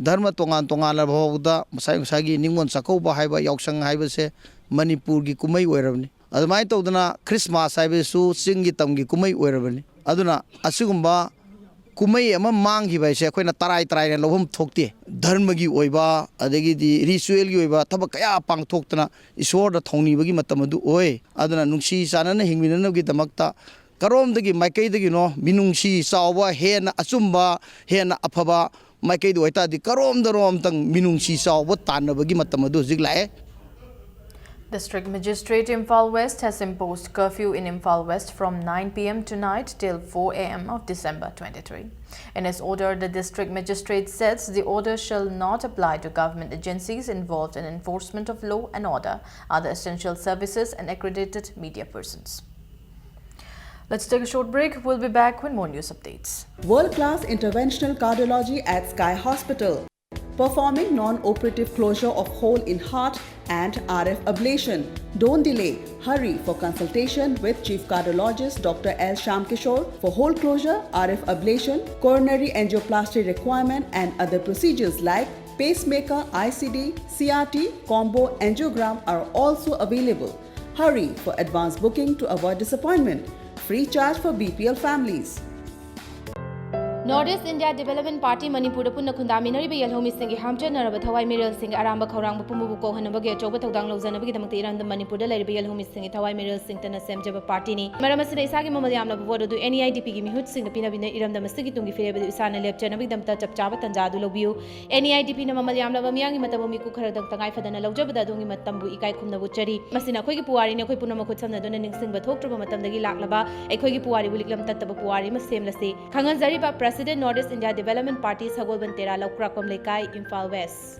ꯙꯔꯃ ꯇꯣꯉꯥꯟ ꯇꯣꯉꯥꯟꯂꯕ ꯐꯥꯎꯕꯗ ꯃꯁꯥ ꯃꯁꯥꯒꯤ ꯅꯤꯉꯣꯜ ꯆꯥꯛꯀꯧꯕ ꯍꯥꯏꯕ, ꯌꯥꯎꯁꯪ ꯍꯥꯏꯕꯁꯦ ꯃꯅꯤꯄꯨꯔꯒꯤ ꯀꯨꯝꯍꯩ ꯑꯣꯏꯔꯕꯅꯤ꯫ ꯑꯗꯨꯃꯥꯏꯅ ꯇꯧꯗꯅ ꯈ꯭ꯔꯤꯁꯃꯥꯁ ꯍꯥꯏꯕꯁꯤꯁꯨ ꯆꯤꯡꯒꯤ ꯇꯝꯒꯤ ꯀꯨꯝꯍꯩ ꯑꯣꯏꯔꯕꯅꯤ꯫ ꯑꯗꯨꯅ ꯑꯁꯤꯒꯨꯝꯕ ꯀꯨꯝꯍꯩ ꯑꯃ ꯃꯥꯡꯈꯤꯕ ꯍꯥꯏꯁꯦ ꯑꯩꯈꯣꯏꯅ ꯇꯔꯥꯏ ꯇꯔꯥꯏꯅ ꯂꯧꯐꯝ ꯊꯣꯛꯇꯦ꯫ ꯙꯔꯃꯒꯤ ꯑꯣꯏꯕ, ꯑꯗꯒꯤꯗꯤ ꯔꯤꯆꯨꯋꯦꯜꯒꯤ ꯑꯣꯏꯕ ꯊꯕꯛ ꯀꯌꯥ ꯄꯥꯡꯊꯣꯛꯇꯅ ꯏꯁꯣꯔꯗ ꯊꯧꯅꯤꯕꯒꯤ ꯃꯇꯝ ꯑꯗꯨ ꯑꯣꯏ꯫ ꯑꯗꯨꯅ ꯅꯨꯡꯁꯤ ꯆꯥꯟꯅꯅ ꯍꯤꯡꯃꯤꯟꯅꯅꯕꯒꯤꯗꯃꯛꯇ ꯀꯔꯣꯝꯗꯒꯤ ꯃꯥꯏꯀꯩꯗꯒꯤꯅꯣ ꯃꯤꯅꯨꯡꯁꯤ ꯆꯥꯎꯕ, ꯍꯦꯟꯅ ꯑꯆꯨꯝꯕ, ꯍꯦꯟꯅ ꯑꯐꯕ ꯃꯥꯏꯀꯩꯗ ꯑꯣꯏꯇꯥꯔꯗꯤ ꯀꯔꯣꯝꯗꯔꯣꯝꯇꯪ ꯃꯤꯅꯨꯡꯁꯤ ꯆꯥꯎꯕ ꯇꯥꯟꯅꯕꯒꯤ ꯃꯇꯝ ꯑꯗꯨ ꯍꯧꯖꯤꯛ ꯂꯥꯛꯑꯦ꯫ District Magistrate Imphal West has imposed curfew in Imphal West from nine p m tonight till four a m of December twenty-three. In his order, the District Magistrate says the order shall not apply to government agencies involved in enforcement of law and order, other essential services, and accredited media persons. Let's take a short break. We'll be back with more news updates. World class interventional cardiology at Sky Hospital. Performing non operative closure of hole in heart and R F ablation. Don't delay. Hurry for consultation with Chief Cardiologist Doctor L Shyamkishore for hole closure, R F ablation, coronary angioplasty requirement, and other procedures like pacemaker, I C D, C R T, combo angiogram are also available. Hurry for advance booking to avoid disappointment. Free charge for B P L families. North East India Development Party ꯃꯅꯤꯄꯨꯔꯗ ꯄꯨꯟꯅ ꯈꯨꯟꯗꯥꯃꯤꯟꯅꯔꯤꯕ ꯌꯦꯜꯍꯧꯃꯤꯁꯤꯡꯒꯤ ꯍꯥꯝꯆꯠꯅꯔꯕ ꯊꯋꯥꯏ ꯃꯤꯔꯦꯜꯁꯤꯡꯒꯤ ꯑꯔꯥꯟꯕ ꯈꯧꯔꯥꯡꯕ ꯄꯨꯝꯕꯕꯨ ꯀꯣꯛꯍꯟꯅꯕꯒꯤ ꯑꯆꯧꯕ ꯊꯧꯗꯥꯡ ꯂꯧꯖꯅꯕꯒꯤꯗꯃꯛꯇ ꯏꯔꯝꯗꯝ ꯃꯅꯤꯄꯨꯔꯗ ꯂꯩꯔꯤꯕ ꯌꯦꯜꯍꯧꯃꯤꯁꯤꯡꯒꯤ ꯊꯋꯥꯏ ꯃꯤꯔꯦꯜꯁꯤꯡꯇꯅ ꯁꯦꯝꯖꯕ ꯄꯥꯔꯇꯤꯅꯤ꯫ ꯃꯔꯝ ꯑꯁꯤꯅ ꯏꯁꯥꯒꯤ ꯃꯃꯜ ꯌꯥꯝꯂꯕ ꯚꯣꯠ ꯑꯗꯨ N E I D P ꯒꯤ ꯃꯤꯍꯨꯠꯁꯤꯡꯗ ꯄꯤꯅꯕꯤꯅ ꯏꯔꯝꯗꯝ ꯑꯁꯤꯒꯤ ꯇꯨꯡꯒꯤ ꯐꯤꯔꯦꯞ ꯑꯗꯨ ꯏꯁꯥꯅ ꯂꯦꯞꯆꯅꯕꯒꯤꯗꯃꯛꯇ ꯆꯞ ꯆꯥꯕ ꯇꯥꯟꯖꯥ ꯑꯗꯨ ꯂꯧꯕꯤꯌꯨ꯫ N E I D P ꯅ ꯃꯃꯜ ꯌꯥꯝꯂꯕ ꯃꯤꯌꯥꯝꯒꯤ ꯃꯇꯝꯕꯨ ꯃꯤꯀꯨꯞ ꯈꯔꯗꯪ ꯇꯉꯥꯏ ꯐꯗꯅ ꯂꯧꯖꯕꯗ ꯑꯗꯣꯝꯒꯤ ꯃꯇꯝꯕꯨ ꯏꯀꯥꯏ ꯈꯨꯝꯅꯕ ꯎꯠꯆꯔꯤ꯫ ꯃꯁꯤꯅ ꯑꯩꯈꯣꯏꯒꯤ ꯄꯨꯋꯥꯔꯤꯅꯤ꯫ ꯑꯩꯈꯣꯏ ꯄꯨꯝꯅꯃꯛ ꯈꯨꯠꯁꯝꯅꯗꯨꯅ ꯅꯤꯡꯁꯤꯡꯕ ꯊꯣꯛꯇ꯭ꯔꯕ ꯃꯇꯝꯗꯒꯤ ꯂꯥꯛꯂꯕ ꯑꯩꯈꯣꯏꯒꯤ ꯄꯨꯋꯥꯔꯤꯕꯨ ꯂꯤꯛꯂꯝ ꯇꯠꯇꯕ ꯄꯨꯋꯥꯔꯤ ꯑꯃ ꯁꯦꯝꯂꯁꯤ꯫ ꯈꯪꯍꯟꯖꯔꯤꯕ President North East India Development Party, ꯁꯒꯣꯜꯕꯟ ꯇꯦꯔꯥ, ꯂꯧꯈ꯭ꯔꯥꯛꯄꯝ ꯂꯩꯀꯥꯏ, Imphal West.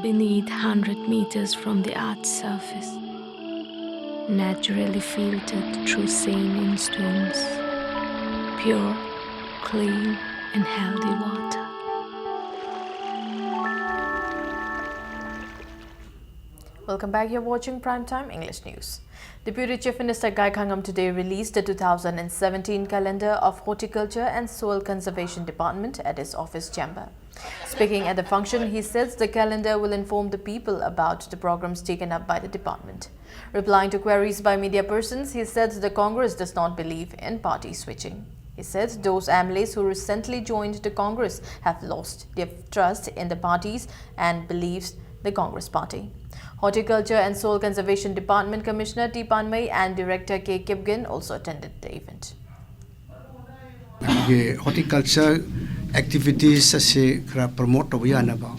Beneath hundred meters from the earth's surface, naturally filtered through saline stones, pure, clean, and healthy water. Welcome back. You're watching Primetime English News. Deputy Chief Minister Gai Khangam today released the two thousand and seventeen calendar of Horticulture and Soil Conservation Department at his office chamber. Speaking at the function, he says the calendar will inform the people about the programs taken up by the department. Replying to queries by media persons, he said the Congress does not believe in party switching. He said those M L As who recently joined the Congress have lost their trust in the parties and believes the Congress party. Horticulture and Soil Conservation Department Commissioner T Panmei and Director K Kipgen also attended the event. ꯑꯩꯈꯣꯏꯒꯤ horticulture activities ꯑꯁꯤ ꯈꯔ promote ꯇꯧꯕ ꯌꯥꯅꯕ,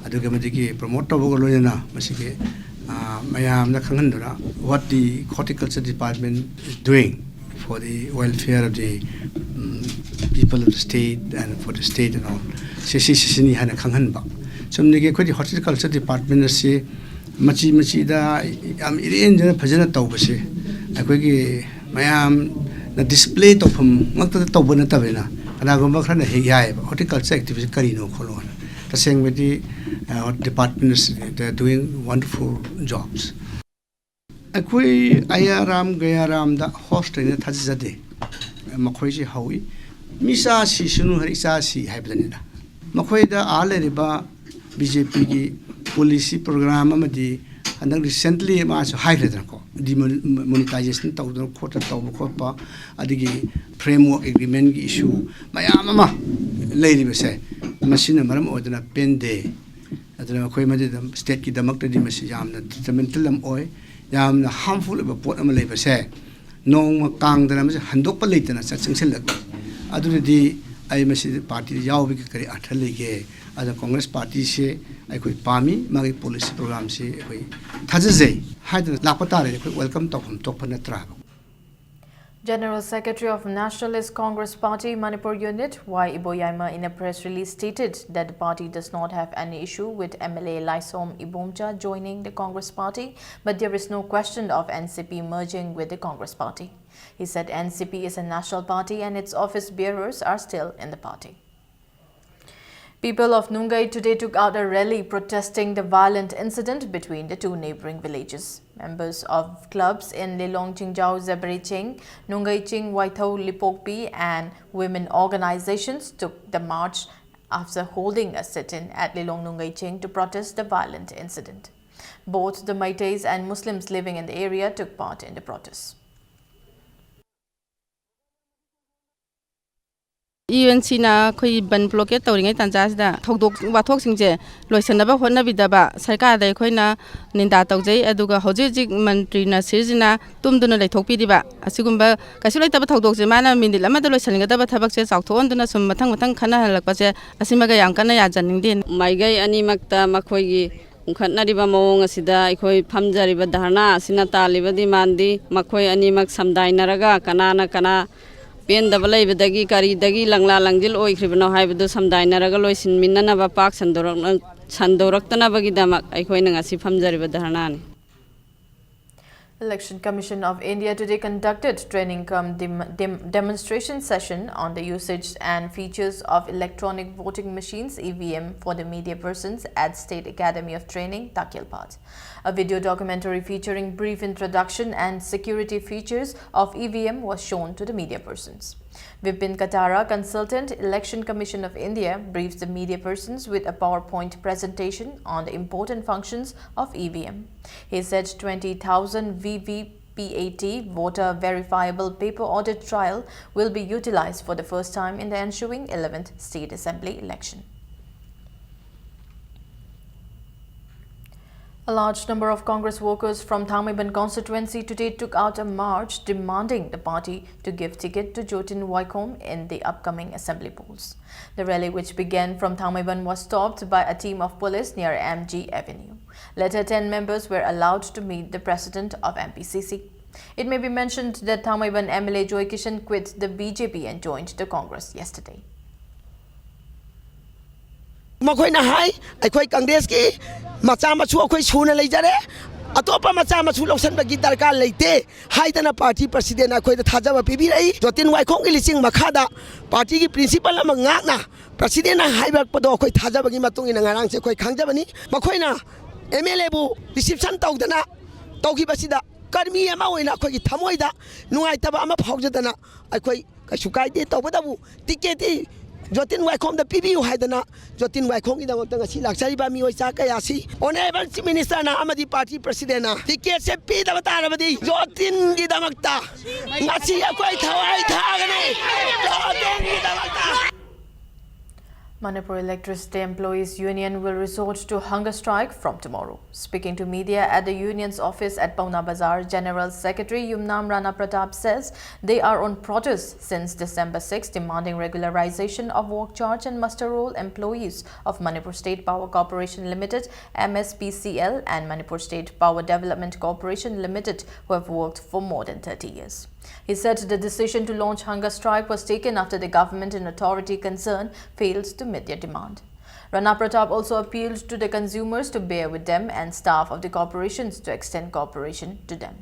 ꯑꯗꯨꯒ ꯃꯗꯨꯒꯤ promote ꯇꯧꯕꯒ ꯂꯣꯏꯅꯅ ꯃꯁꯤꯒꯤ, ꯑ, ꯃꯌꯥꯝꯅ ꯈꯪꯍꯟꯗꯨꯅ what the horticulture department is doing for the welfare of the, um, people of the state and for the state and all, ꯁꯤ ꯁꯤ ꯁꯤ ꯁꯤꯅꯤ ꯍꯥꯏꯅ ꯈꯪꯍꯟꯕ꯫ ꯆꯨꯝꯅꯒꯤ ꯑꯩꯈꯣꯏꯒꯤ ꯍꯣꯔꯇꯤꯀꯜꯆꯔ ꯗꯤꯄꯥꯔꯠꯃꯦꯟ ꯑꯁꯤ ꯃꯆꯤ ꯃꯆꯤꯗ ꯌꯥꯝ ꯏꯔꯦꯟꯖꯅ ꯐꯖꯅ ꯇꯧꯕꯁꯦ ꯑꯩꯈꯣꯏꯒꯤ ꯃꯌꯥꯝꯅ ꯗꯤꯁꯄ꯭ꯂꯦ ꯇꯧꯐꯝ ꯉꯛꯇꯗ ꯇꯧꯕ ꯅꯠꯇꯕꯅꯤꯅ, ꯀꯅꯥꯒꯨꯝꯕ ꯈꯔꯅ ꯍꯦꯛ ꯌꯥꯏꯑꯕ, ꯍꯣꯔꯇꯤꯀꯜꯆꯔ ꯑꯦꯛꯇꯤꯚꯤꯇꯤ ꯀꯔꯤꯅꯣ ꯈꯣꯠꯂꯣꯅ꯫ ꯇꯁꯦꯡꯕꯗꯤ, ꯑ, ꯗꯤꯄꯥꯔꯠꯃꯦꯟ ꯑꯁꯤꯗꯤ they are doing wonderful jobs꯫ ꯑꯩꯈꯣꯏ ꯑꯌꯥꯔꯥꯝ ꯒꯌꯥꯔꯥꯝꯗ ꯍꯣꯔꯁ ꯇ꯭ꯔꯦꯗꯤꯡ ꯊꯥꯖꯖꯗꯦ꯫ ꯃꯈꯣꯏꯁꯤ ꯍꯧꯏ꯫ ꯃꯤꯆꯥ ꯁꯤꯁꯅꯨ ꯍꯥꯏꯔ ꯏꯆꯥ ꯁꯤ ꯍꯥꯏꯕꯗꯅꯤꯗ꯫ ꯃꯈꯣꯏꯗ ꯑꯥ ꯂꯩꯔꯤꯕ ꯕꯤ ꯖꯦ ꯄꯤꯒꯤ ꯄꯣꯂꯤꯁꯤ ꯄ꯭ꯔꯣꯒ꯭ꯔꯥꯝ ꯑꯃꯗꯤ ꯍꯟꯗꯛ ꯔꯤꯁꯦꯟꯠꯂꯤ ꯃꯥꯁꯨ ꯍꯥꯏꯈ꯭ꯔꯦꯗꯅꯀꯣ, ꯗꯤꯃꯣꯅꯤꯇꯥꯏꯖꯦꯁꯟ ꯇꯧꯗꯅ ꯈꯣꯠꯇꯅ ꯇꯧꯕ ꯈꯣꯠꯄ, ꯑꯗꯒꯤ ꯐ꯭ꯔꯦꯝꯋꯥꯔꯛ ꯑꯦꯒ꯭ꯔꯤꯃꯦꯟꯒꯤ ꯏꯁꯨ ꯃꯌꯥꯝ ꯑꯃ ꯂꯩꯔꯤꯕꯁꯦ, ꯃꯁꯤꯅ ꯃꯔꯝ ꯑꯣꯏꯗꯅ ꯄꯦꯟꯗꯦ꯫ ꯑꯗꯨꯅ ꯑꯩꯈꯣꯏ ꯃꯗꯨꯗ ꯁ꯭ꯇꯦꯠꯀꯤꯗꯃꯛꯇꯗꯤ ꯃꯁꯤ ꯌꯥꯝꯅ ꯗꯤꯇ꯭ꯔꯤꯃꯦꯟꯇꯦꯜ ꯑꯃ ꯑꯣꯏ, ꯌꯥꯝꯅ ꯍꯥꯔꯝꯐꯨꯜ ꯑꯣꯏꯕ ꯄꯣꯠ ꯑꯃ ꯂꯩꯕꯁꯦ꯫ ꯅꯣꯡꯃ ꯀꯥꯡꯗꯅ ꯃꯁꯤ ꯍꯟꯗꯣꯛꯄ ꯂꯩꯇꯅ ꯆꯠ ꯆꯪꯁꯤꯜꯂꯛꯏ꯫ ꯑꯗꯨꯅꯗꯤ ꯑꯩ ꯃꯁꯤꯗ ꯄꯥꯔꯇꯤꯗ ꯌꯥꯎꯕꯒꯤ ꯀꯔꯤ ꯑꯔꯊ ꯂꯩꯒꯦ? ꯑꯗꯨꯅ ꯀꯣꯡꯒ꯭ꯔꯦꯁ ꯄꯥꯔꯇꯤꯁꯦ ꯑꯩꯈꯣꯏ ꯄꯥꯝꯃꯤ, ꯃꯥꯒꯤ ꯄꯣꯂꯤꯁꯤ ꯄ꯭ꯔꯣꯒ꯭ꯔꯥꯝꯁꯤ ꯑꯩꯈꯣꯏ ꯊꯥꯖꯖꯩ ꯍꯥꯏꯗꯅ ꯂꯥꯛꯄ ꯇꯥꯔꯗꯤ ꯑꯩꯈꯣꯏ ꯋꯦꯜꯀꯝ ꯇꯧꯐꯝ ꯊꯣꯛꯄ ꯅꯠꯇ꯭ꯔꯥ? General Secretary of Nationalist Congress Party Manipur Unit, Y Iboyaima, in a press release stated that the party does not have any issue with M L A Laisom Ibomcha joining the Congress Party, but there is no question of N C P merging with the Congress Party. He said N C P is a national party and its office bearers are still in the party. People of Nungay today took out a rally protesting the violent incident between the two neighboring villages. Members of clubs in Lilong Chingjao Zeberiching, Nungay Ching Waithou Lipokpi, and women organizations took the march after holding a sit-in at Lilong Nungay Ching to protest the violent incident. Both the Meiteis and Muslims living in the area took part in the protest. E N ꯁꯤꯅ ꯑꯩꯈꯣꯏ ꯕꯟ blockade ꯇꯧꯔꯤꯉꯩ ꯇꯥꯟꯖꯥꯁꯤꯗ ꯊꯧꯗꯣꯛ ꯋꯥꯊꯣꯛꯁꯤꯡꯁꯦ ꯂꯣꯏꯁꯤꯟꯅꯕ ꯍꯣꯠꯅꯕꯤꯗꯕ ꯁꯔꯀꯥꯔꯗ ꯑꯩꯈꯣꯏꯅ ꯅꯤꯟꯗꯥ ꯇꯧꯖꯩ꯫ ꯑꯗꯨꯒ ꯍꯧꯖꯤꯛ ꯍꯧꯖꯤꯛ ꯃꯟꯇ꯭ꯔꯤ ꯅꯁꯤꯔꯁꯤꯅ ꯇꯨꯝꯗꯨꯅ ꯂꯩꯊꯣꯛꯄꯤꯔꯤꯕ ꯑꯁꯤꯒꯨꯝꯕ ꯀꯩꯁꯨ ꯂꯩꯇꯕ ꯊꯧꯗꯣꯛꯁꯦ, ꯃꯥꯅ ꯃꯤꯅꯤꯠ ꯑꯃꯗ ꯂꯣꯏꯁꯤꯟꯒꯗꯕ ꯊꯕꯛꯁꯦ ꯆꯥꯎꯊꯣꯛꯍꯟꯗꯨꯅ ꯁꯨꯝ ꯃꯊꯪ ꯃꯊꯪ ꯈꯟꯅꯍꯜꯂꯛꯄꯁꯦ, ꯑꯁꯤꯃꯒ ꯌꯥꯝ ꯀꯟꯅ ꯌꯥꯖꯅꯤꯡꯗꯦ꯫ ꯃꯥꯏꯀꯩ ꯑꯅꯤꯃꯛꯇ ꯃꯈꯣꯏꯒꯤ ꯍꯨꯟꯈꯠꯅꯔꯤꯕ ꯃꯑꯣꯡ ꯑꯁꯤꯗ ꯑꯩꯈꯣꯏ ꯐꯝꯖꯔꯤꯕ ꯙꯔꯅꯥ ꯑꯁꯤꯅ ꯇꯥꯜꯂꯤꯕ ꯗꯤꯃꯥꯟꯗꯤ ꯃꯈꯣꯏ ꯑꯅꯤꯃꯛ ꯁꯝꯗꯥꯏꯅꯔꯒ ꯀꯅꯥꯅ ꯀꯅꯥ ꯄꯦꯟꯗꯕ ꯂꯩꯕꯗꯒꯤ ꯀꯔꯤꯗꯒꯤ ꯂꯪꯂꯥ ꯂꯪꯖꯤꯜ ꯑꯣꯏꯈ꯭ꯔꯤꯕꯅꯣ ꯍꯥꯏꯕꯗꯨ ꯁꯝꯗꯥꯏꯅꯔꯒ ꯂꯣꯏꯁꯤꯟꯃꯤꯟꯅꯅꯕ ꯄꯥꯛ ꯁꯟꯗꯣꯔꯛꯅ-, ꯁꯟꯗꯣꯔꯛꯇꯅꯕꯒꯤꯗꯃꯛ ꯑꯩꯈꯣꯏꯅ ꯉꯁꯤ ꯐꯝꯖꯔꯤꯕ ꯙꯔꯅꯥꯅꯤ꯫ Election Commission of India today conducted training cum dem-, dem-, demonstration session on the usage and features of electronic voting machines, E V M, for the media persons at State Academy of Training, Takyalpad. A video documentary featuring brief introduction and security features of E V M was shown to the media persons. Vipin Katara, consultant, Election Commission of India, briefed the media persons with a PowerPoint presentation on the important functions of E V M. He said twenty thousand V V P A T, voter verifiable paper audit trial, will be utilized for the first time in the ensuing eleventh State Assembly election. A large number of Congress workers from Thangmeiban constituency today took out a march demanding the party to give ticket to Jotin Waikhom in the upcoming assembly polls. The rally, which began from Thangmeiban, was stopped by a team of police near M G Avenue. Later, ten members were allowed to meet the president of M P C C. It may be mentioned that Thangmeiban M L A Joy Kishan quit the B J P and joined the Congress yesterday. ꯃꯈꯣꯏꯅ ꯍꯥꯏ, ꯑꯩꯈꯣꯏ ꯀꯪꯒ꯭ꯔꯦꯁꯀꯤ ꯃꯆꯥ ꯃꯁꯨ ꯑꯩꯈꯣꯏ ꯁꯨꯅ ꯂꯩꯖꯔꯦ, ꯑꯇꯣꯞꯄ ꯃꯆꯥ ꯃꯁꯨ ꯂꯧꯁꯤꯟꯕꯒꯤ ꯗꯔꯀꯥꯔ ꯂꯩꯇꯦ ꯍꯥꯏꯗꯅ ꯄꯥꯔꯇꯤ ꯄ꯭ꯔꯁꯤꯗꯦꯟꯅ ꯑꯩꯈꯣꯏꯗ ꯊꯥꯖꯕ ꯄꯤꯕꯤꯔꯛꯏ꯫ ꯖꯣꯇꯤꯟ ꯋꯥꯏꯈꯣꯝꯒꯤ ꯂꯤꯆꯤꯡ ꯃꯈꯥꯗ ꯄꯥꯔꯇꯤꯒꯤ ꯄ꯭ꯔꯤꯟꯁꯤꯄꯜ ꯑꯃ ꯉꯥꯛꯅ ꯄ꯭ꯔꯁꯤꯗꯦꯟꯅ ꯍꯥꯏꯔꯛꯄꯗꯣ ꯑꯩꯈꯣꯏ ꯊꯥꯖꯕꯒꯤ ꯃꯇꯨꯡ ꯏꯟꯅ ꯉꯔꯥꯡꯁꯦ ꯑꯩꯈꯣꯏ ꯈꯪꯖꯕꯅꯤ꯫ ꯃꯈꯣꯏꯅ ꯑꯦꯝ ꯑꯦꯜ ꯑꯦꯕꯨ ꯔꯤꯁꯤꯞꯁꯟ ꯇꯧꯗꯅ ꯇꯧꯈꯤꯕꯁꯤꯗ ꯀꯔꯃꯤ ꯑꯃ ꯑꯣꯏꯅ ꯑꯩꯈꯣꯏꯒꯤ ꯊꯃꯣꯏꯗ ꯅꯨꯡꯉꯥꯏꯇꯕ ꯑꯃ ꯐꯥꯎꯖꯗꯅ ꯑꯩꯈꯣꯏ ꯀꯩꯁꯨ ꯀꯥꯏꯗꯦ꯫ ꯇꯧꯕꯇꯕꯨ ꯇꯤꯀꯦꯠꯇꯤ ꯖꯣꯇꯤꯟ ꯋꯥꯏꯈꯣꯝꯗ ꯄꯤꯕꯤꯌꯨ ꯍꯥꯏꯗꯅ ꯖꯣꯇꯤꯟ ꯋꯥꯏꯈꯣꯝꯒꯤꯗꯃꯛꯇ ꯉꯁꯤ ꯂꯥꯛꯆꯔꯤꯕ ꯃꯤꯑꯣꯏ ꯆꯥ ꯀꯌꯥꯁꯤ Honourable Chief Minister ꯅ ꯑꯃꯗꯤ party president ꯅ ticket ꯁꯦ ꯄꯤꯗꯕ ꯇꯥꯔꯕꯗꯤ ꯖꯣꯇꯤꯟꯒꯤꯗꯃꯛꯇ ꯉꯁꯤ ꯑꯩꯈꯣꯏ ꯊꯋꯥꯏ ꯊꯥꯒꯅꯤ꯫ ꯖꯣꯇꯤꯟꯒꯤꯗꯃꯛꯇ꯫ Manipur Electricity Employees Union will resort to hunger strike from tomorrow. Speaking to media at the union's office at Paona Bazar, General Secretary Yumnam Rana Pratap says they are on protest since December sixth, demanding regularization of work charge and muster roll employees of Manipur State Power Corporation Limited, M S P C L, and Manipur State Power Development Corporation Limited, who have worked for more than thirty years. He said the decision to launch hunger strike was taken after the government and authority concerned failed to meet their demand. Rana Pratap also appealed to the consumers to bear with them and staff of the corporations to extend cooperation to them.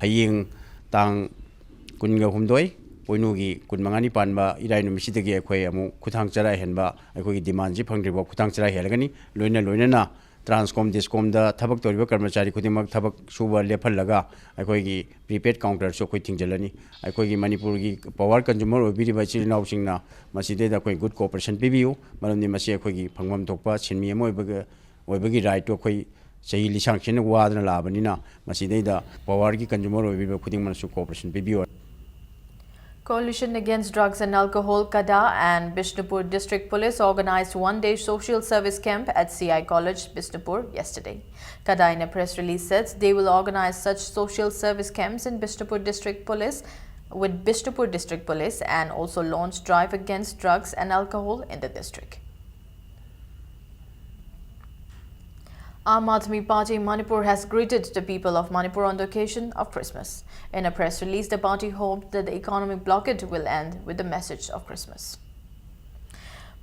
ꯍꯌꯦꯡ ꯇꯥꯡ ꯀꯨꯟꯒ ꯍꯨꯝꯗꯣꯏ ꯄꯣꯏꯅꯨꯒꯤ ꯀꯨꯟ ꯃꯉꯥꯅꯤ ꯄꯥꯟꯕ ꯏꯔꯥꯏ ꯅꯨꯃꯤꯠꯁꯤꯗꯒꯤ ꯑꯩꯈꯣꯏ ꯑꯃꯨꯛ ꯈꯨꯊꯥꯡ ꯆꯔꯥ ꯍꯦꯟꯕ, ꯑꯩꯈꯣꯏꯒꯤ demand ꯁꯤ ꯐꯪꯗ꯭ꯔꯤꯕ ꯈꯨꯊꯥꯡ ꯆꯔꯥ ꯍꯦꯜꯂꯒꯅꯤ꯫ ꯂꯣꯏꯅ ꯂꯣꯏꯅꯅ TRANSCOM DISCOM ꯗ ꯊꯕꯛ ꯇꯧꯔꯤꯕ ꯀꯔꯃꯆꯥꯔꯤ ꯈꯨꯗꯤꯡꯃꯛ ꯊꯕꯛ ꯁꯨꯕ ꯂꯦꯞꯍꯜꯂꯒ ꯑꯩꯈꯣꯏꯒꯤ prepaid counter ꯁꯨ ꯑꯩꯈꯣꯏ ꯊꯤꯡꯖꯤꯜꯂꯅꯤ꯫ ꯑꯩꯈꯣꯏꯒꯤ ꯃꯅꯤꯄꯨꯔꯒꯤ power consumer ꯑꯣꯏꯕꯤꯔꯤꯕ ꯏꯆꯤꯜ ꯏꯅꯥꯎꯁꯤꯡꯅ ꯃꯁꯤꯗꯩꯗ ꯑꯩꯈꯣꯏ good cooperation ꯄꯤꯕꯤꯌꯨ, ꯃꯔꯝꯗꯤ ꯃꯁꯤ ꯑꯩꯈꯣꯏꯒꯤ ꯐꯪꯐꯝ ꯊꯣꯛꯄ ꯁꯤꯟꯃꯤ ꯑꯃ ꯑꯣꯏꯕꯒ ꯑꯣꯏꯕꯒꯤ right ꯇꯨ ꯑꯩꯈꯣꯏ ꯆꯍꯤ ꯂꯤꯁꯥꯡ ꯁꯤꯠꯅ ꯋꯥꯗꯅ ꯂꯥꯛꯑꯕꯅꯤꯅ ꯃꯁꯤꯗꯩꯗ power ꯒꯤ consumer ꯑꯣꯏꯕꯤꯕ ꯈꯨꯗꯤꯡꯃꯛꯅꯁꯨ cooperation ꯄꯤꯕꯤꯌꯨ꯫ Coalition Against Drugs and Alcohol, CADA, and Bishnupur District Police organized one-day social service camp at C I College, Bishnupur, yesterday. CADA, in a press release, said they will organize such social service camps in Bishnupur District Police with Bishnupur District Police and also launch drive against drugs and alcohol in the district. Aam Aadmi Party Manipur has greeted the people of Manipur on the occasion of Christmas. In a press release, the party hoped that the economic blockade will end with the message of Christmas.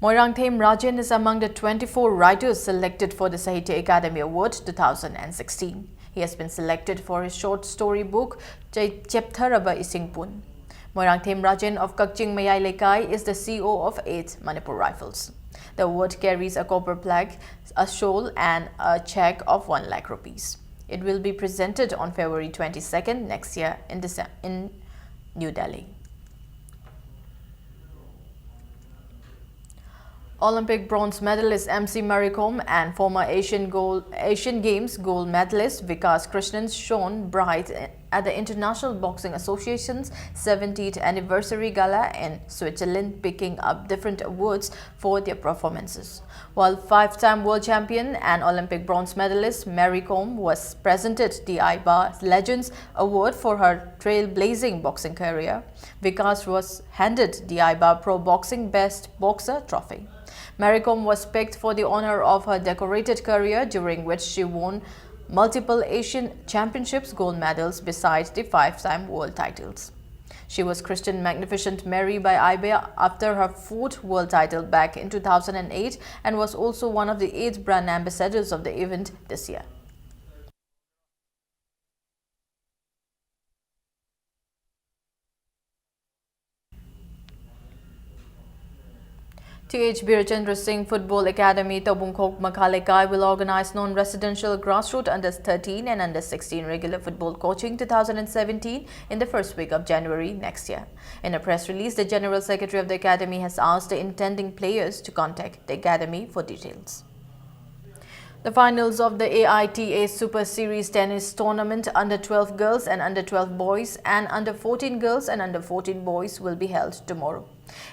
Moirangthem Rajen is among the twenty-four writers selected for the Sahitya Akademi Award two thousand sixteen. He has been selected for his short story book, Chai- Cheptharaba Isingpun. Moirangthem Rajen of Kakching Mayai Lekai is the C E O of eight Manipur Rifles. The award carries a copper plaque, a shawl, and a cheque of one lakh rupees. It will be presented on February twenty-second next year in, Decem- in New Delhi. Olympic bronze medalist M C Mary Kom and former Asian, gold, Asian Games gold medalist Vikas Krishnan shone bright at the International Boxing Association's seventieth anniversary gala in Switzerland, picking up different awards for their performances. While five-time world champion and Olympic bronze medalist Mary Kom was presented the IBA Legends Award for her trailblazing boxing career, Vikas was handed the IBA Pro Boxing Best Boxer Trophy. Mary Kom was picked for the honor of her decorated career, during which she won multiple Asian Championships gold medals besides the five-time world titles. She was christened Magnificent Mary by IBA after her fourth world title back in two thousand eight and was also one of the eight brand ambassadors of the event this year. Th Birchandra Singh Football Academy, Toubung Khok Makha Leikai will organize non-residential grassroots under thirteen and under sixteen regular football coaching two thousand seventeen in the first week of January next year. In a press release, the General Secretary of the Academy has asked the intending players to contact the Academy for details. The finals of the AITA Super Series Tennis Tournament under twelve girls and under twelve boys and under fourteen girls and under fourteen boys will be held tomorrow.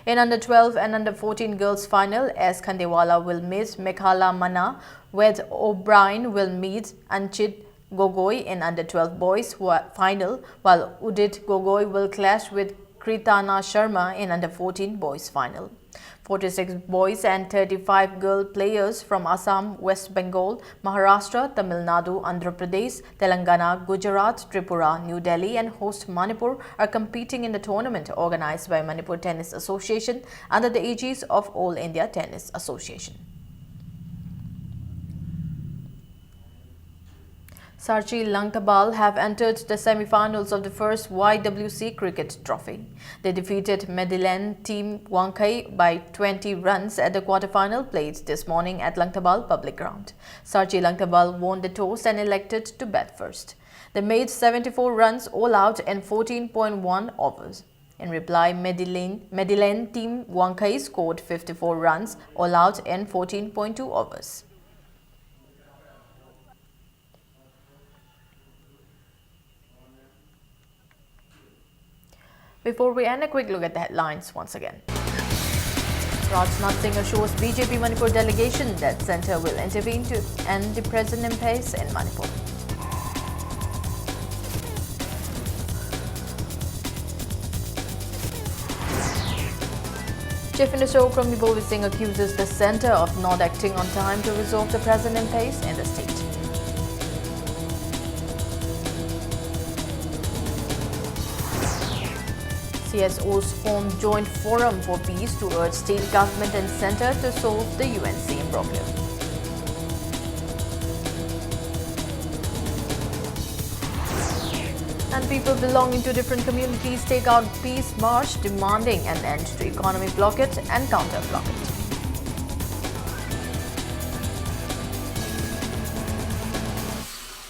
In under twelve and under fourteen girls final, S Khandewala will meet Mekhala Mana, Wed O'Brien will meet Anchit Gogoi in under twelve boys whi- final, while Udit Gogoi will clash with Kritana Sharma in under fourteen boys final. Forty-six boys and thirty-five girl players from Assam, West Bengal, Maharashtra, Tamil Nadu, Andhra Pradesh, Telangana, Gujarat, Tripura, New Delhi and host Manipur are competing in the tournament organized by Manipur Tennis Association under the aegis of All India Tennis Association. Sarchi Langtabal have entered the semi-finals of the first Y W C Cricket Trophy. They defeated Medellin team Wangkhei by twenty runs at the quarter-final played this morning at Langtabal Public Ground. Sarchi Langtabal won the toss and elected to bat first. They made seventy-four runs all out in fourteen point one overs. In reply, Medellin, Medellin team Wangkhei scored fifty-four runs all out in fourteen point two overs. Before we end, a quick look at the headlines once again. Rajnath Singh assures B J P Manipur delegation that centre will intervene to end the present impasse in Manipur. Chief Minister Okram Ibobi Singh accuses the centre of not acting on time to resolve the present impasse in the state. C S Os form joint forum for peace to urge state government and centre to solve the U N C imbroglio. And people belonging to different communities take out peace march demanding an end to economic blockade and counter blockade.